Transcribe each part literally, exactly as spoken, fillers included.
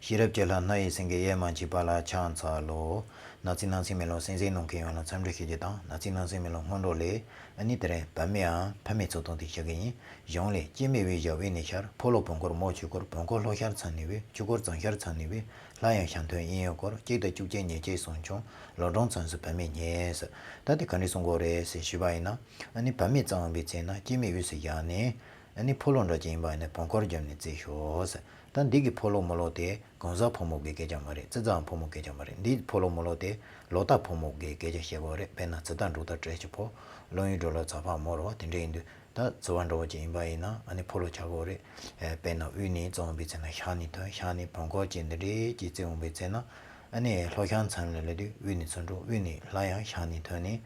ཤེས་རབ་ཀྱི་ལྷ་རྣ་ཡི་སེང་གེ། གཡེར་མ་མཆིས་པ་ལ་ཕྱག་འཚལ་ལོ། ནག་རྩིས་ནང་གསེས་མེ་ལོང་གསན་གཟིགས་གནང་མཁན་ཡོངས་ལ་འཚམས་འདྲི་ཞུ་རྒྱུ་དང་། ནག་རྩིས་ནང་གསེས་མེ་ལོང་སྔོན་འགྲོ་ལས། ཨ་ནི་དེ་རིང་བུད་མེད་འམ་ཕ་མའི་འཚོ་སྟངས་དེ་ཞུ་གི་ཡིན། གཞུང་ལས། སྐྱེ་དམན་བུའི་ཞབས། དབུས་ནས་ཤར། ཕོ་ལོ་བོན་སྐོར་མོ་ཆོས་སྐོར། བོན་སྐོར་ལྷོ་ཤར་མཚམས་ནས་བུད། ཆོས་སྐོར་བྱང་ཤར་མཚམས་ནས་བུད། སླར་ཡང་ཤར་མཐོན་དབྱིན་ཡུལ་སྐོར། གཅིག་དང་བཅུ་གཅིག་ཉེར་གཅིག་གསུམ་ཆུང་། ལོ་གྲངས་མཚམས་སུ་བུད་མེད་རྙེད་ཟེར། ད་དེ་ག་འདྲས་གསུང་གི་ཡོད་རེད་ཟེར་ཞུས་པ་ཡིན་ན། ཨ་ནི་བུད་མེད་བཙལ་འོང་བའི་ཚེ་ན་སྐྱེ་དམན་དབུས་སུ་བཞག་ནས། ཨ་ནི་ཕོ་ལོ་འདྲ་ཅིག་ཡིན་པ་ཡིན་ན་བོན་སྐོར་བརྒྱབ་ནས་རྩིས་ཤོག་ཟེར། ད་འདི་གི་ཕོ་ལོ་མོ་ལོ་དེ་གང་ཟག་ཕོ་མོ་གི་སྐད་ཆ་མ་རེད། ཙི་ཙའང་ཕོ་མོ་སྐད་ཆ་མ་རེད། འདིའི་ཕོ་ལོ་མོ་ལོ་དེ་ལོ་རྟགས་ཕོ་མོ་གི་སྐད་ཆ་བཤད་དགོས་རེད། དཔེར་ན་ཙི་ཏ་འབྲུག་སྟག་སྤྲེལ་གྱི་ཕོ། ལོ་ཡི་འགྲོ་ལ་ཚ་ཕག་མོ་རེད་བ། དེ་འདྲ་ཡིན་དུས་ད་ཙི་བ་འདྲ་བོ་ཅིག་ཡིན་པ་ཡིན་ན་ཨ་ནི་ཕོ་ལོ་ཆགས་དགོས་རེད། ཨེ། དཔེར་ན་དབུས་ནས་བཙལ་འོང་བའི་ཚེ་ན་ཤར་ནས་མཐོན། ཤར་ནས་བོན་སྐོར་བྱས་འདི་འདྲས་ཀྱིས་བརྩི་འོང་བའི་ཚེ་ན། ཨ་ནི་ལྷོ་ཤར་མཚམས་ལ་སླེབས་དུས་དབུས་ནས་ཚུར་འགྲོ། དབུས་ནས་སླར་ཡང་ཤར་ནས་མཐོན་ནས།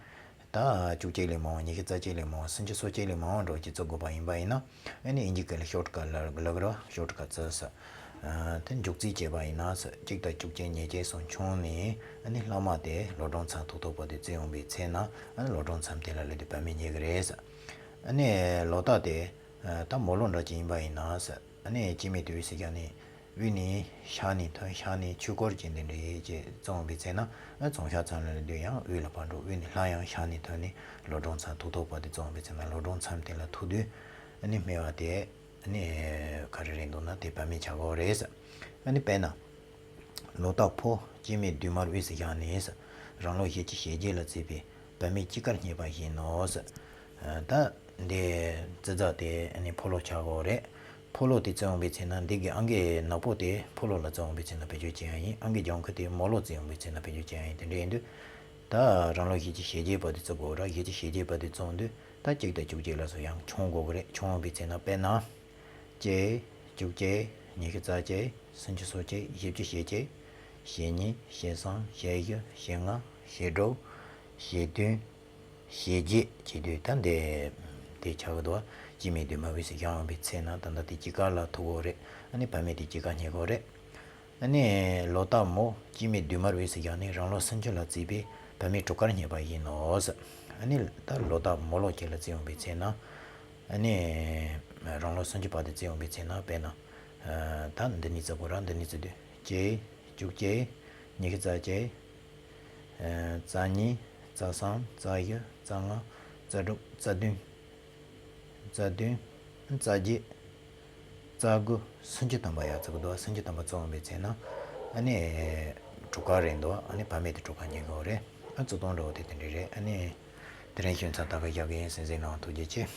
ད་བཅུ་གཅིག་ལས་མང་བ། ཉི་ཤུ་རྩ་གཅིག་ལས་མང་བ། སུམ་ཅུ་སོ་གཅིག་ལས་མང་བ་འདྲ་བོ་ཅིག་བརྩི་དགོས་པ་ཡིན་པ་ཡིན་ན། ཨ་ནི་དབྱིན་ཇི་སྐད་ལ་ཤོརཊ་ཀ་ཊི་ལབ་ཀྱི་རེད། ཤོརཊ་ཀ་ཊི་བརྩི་ས། ཨ། དེ་མཇུག་རྩིས་བྱས་པ་ཡིན་ན་ཟེར། གཅིག་དང་བཅུ་གཅིག་ཉེར་གཅིག་གསུམ་ཆུང་ནས། ཨ་ནི་ལྷག་མ་དེ་ལོ་གྲངས་མཚམས་ཐོག་ཐོག་བར་དུ་བརྩི་འོང་བའི་ཚེ་ན། ཨ་ནི་ལོ་གྲངས་མཚམས་དེ་ལ་སླེབས་དུས་བུད་མེད་རྙེད་ཀྱི་རེད་ཟེར། ཨ་ནི་ལོ་རྟགས་དེ། ཨ། ད་མོ་ལོ་འདྲ་ཅིག་ཡིན་པ་ཡིན་ན་ཟེར། ཨ་ནི་སྐྱེ་དམན་དེ་དབུས་སུ་བཞག་ནས། དབུས་ནས་ཤར་ནས་མཐོན། ཤར་ནས་ཆོས་སྐོར་བྱས་འདི་འདྲས་ཅིག་བརྩི་འོང་བའི་ཚེ་ན། ཨ། བྱང་ཤར་མཚམས་ལ་སླེབས་དུས་ཡང་དབུས་ལ་ཕར་འགྲོ། དབུས་ནས་སླར་ཡང་ཤར་ནས་མཐོན་ནས་ལོ་གྲངས་མཚམས་ཐོག་ཐོག་བར་དུ་བརྩི་འོང་བའི་ཚེ་ན། ལོ་གྲངས་མཚམས་དེ་ལ་ཐུག་དུས་ཨ་ནི་སྨེ་བ་དེ། ཨ་ནི་ག་རེ་རེད་འདུག་ན་དེ་བུད་མེད་ཆགས་ཀྱི་ཡོད་རེད་ཟེར། ཨ་ནི་དཔེར་ན། ལོ་རྟགས་ཕོ། སྐྱེ་དམན་བདུད་དམར་དབུས་སུ་བཞག་ནས་ཟེར། རང་ལོ་བཞི་བཅུ་ཞེ་བརྒྱད་ལ་བརྩིས་པའི་བུད་མེད་དཔྱིད་ཀར་རྙེད་པ་བཞིན་ནོ་ཟེར། ཨ། ད་འདི་ཙི་ཙ་དེ་ཨ་ནི་ཕོ་ལོ་ཆགས་ཀྱི་ཡོད་རེད། ཕོ་ལོ་དེ་བརྩི་འོང་བའི་ཚེ་ན། འདི་གི་ཨང་ཀི་ནག་པོ་དེ་ཕོ་ལོ་ལ་བརྩི་འོང་བའི་ཚེ་ན་བེད་སྤྱོད་བྱེད་ཡ་ཡིན། ཨང་ཀི་ལྗང་ཁུ་དེ་མོ་ལོ་བརྩི་འོང་བའི་ཚེ་ན་བེད་སྤྱོད་བྱེད་ཡ་ཡིན། དེ་འདྲ་ཡིན་དུས། ད་རང་ལོ་བཞི་བཅུ་ཞེ་བརྒྱད་བར་དུ་བརྩི་དགོས་ར། བཞི་བཅུ་ཞེ་བརྒྱད་བར་དུ་བརྩི་འོང་དུས། ད་གཅིག་དང་བཅུ་གཅིག་ལ་སོགས་ཡང་ཆུང་དགོས་ཀྱི་རེད། ཆུང་བའི་ཚེ་ན་དཔེར་ན། གཅིག། བཅུ་གཅིག། ཉི་ཤུ་རྩ་གཅིག། སུམ་ཅུ་སོ་གཅིག། བཞི་བཅུ་ཞེ་གཅིག། ཞེ་གཉིས། ཞེ་གསུམ། ཞེ་བཞི། ཞེ་ལྔ། ཞེ་དྲུག། ཞེ་བདུན། ཞེ་བརྒྱད་བྱེད་དུས་ད་འདི་དེ་ཆགས་ཀྱི་འདུག་བ། སྐྱེ་དམན་བདུད་དམར་དབུས་སུ་བཞག་འོང་བའི་ཚེ་ན་ད་ལྟ་དེ་དཔྱིད་ཀ་ལ་ཐུག་གི་ཡོད་རེད། ཨ་ནི་བུད་མེད་དེ་དཔྱིད་ཀ་རྙེད་ཀྱི་ཡོད་རེད། ཨ་ནི་ལོ་རྟགས་མོ། སྐྱེ་དམན་བདུད་དམར་དབུས་སུ་བཞག་ནས་རང་ལོ་སུམ་ཅུ་ལ་བརྩིས་པའི་བུད་མེད་དྲུག་དཀར་རྙེད་པ་ཡིན་ནོ་ཟེར། ཨ་ནི་ད་ལོ་རྟགས་མོ་ལོ་ཅིག་ལ་བརྩི་འོང་བའི་ཚེ་ན། ཨ་ནི་རང་ལོ་སུམ་ཅུ་བར་དུ་བརྩི་འོང་བའི་ཚེ་ན་དཔེར་ན། ཨ། ད་འདི་ནས་བརྩི་དགོས་ར། འདི་ནས་བརྩི་དུས་གཅིག། བཅུ་གཅིག། ཉི་ཤུ་རྩ་གཅིག། ཨ། རྩ་གཉིས། རྩ་གསུམ། རྩ་བཞི། རྩ་ལྔ། རྩ་དྲུག། རྩ་བདུན། རྩ་བདུན། རྩ་བརྒྱད། རྩ་དགུ། སུམ་ཅུ་ཐམ་པ་ཡར་བརྩི་གི་འདུག་སུམ་ཅུ་ཐམ་པ་བརྩི་འོང་བའི་ཚེ་ན། ཨ་ནི་དྲུག་དཀར་རེད་འདུག་ཨ་ནི་བུད་མེད་དེ་དྲུག་དཀར་རྙེད་ཀྱི་ཡོད་རེད། ཨ། བརྩི་སྟངས་འདྲ་བོ་དེ་དེ་འདྲ་རེད། ཨ་ནི་དེ་རིང་ཞུ་མཚམས་ད་ག་བཞག་གི་ཡིན། གསན་གཟིགས་གནང་བ་ཐུགས་རྗེ་ཆེ།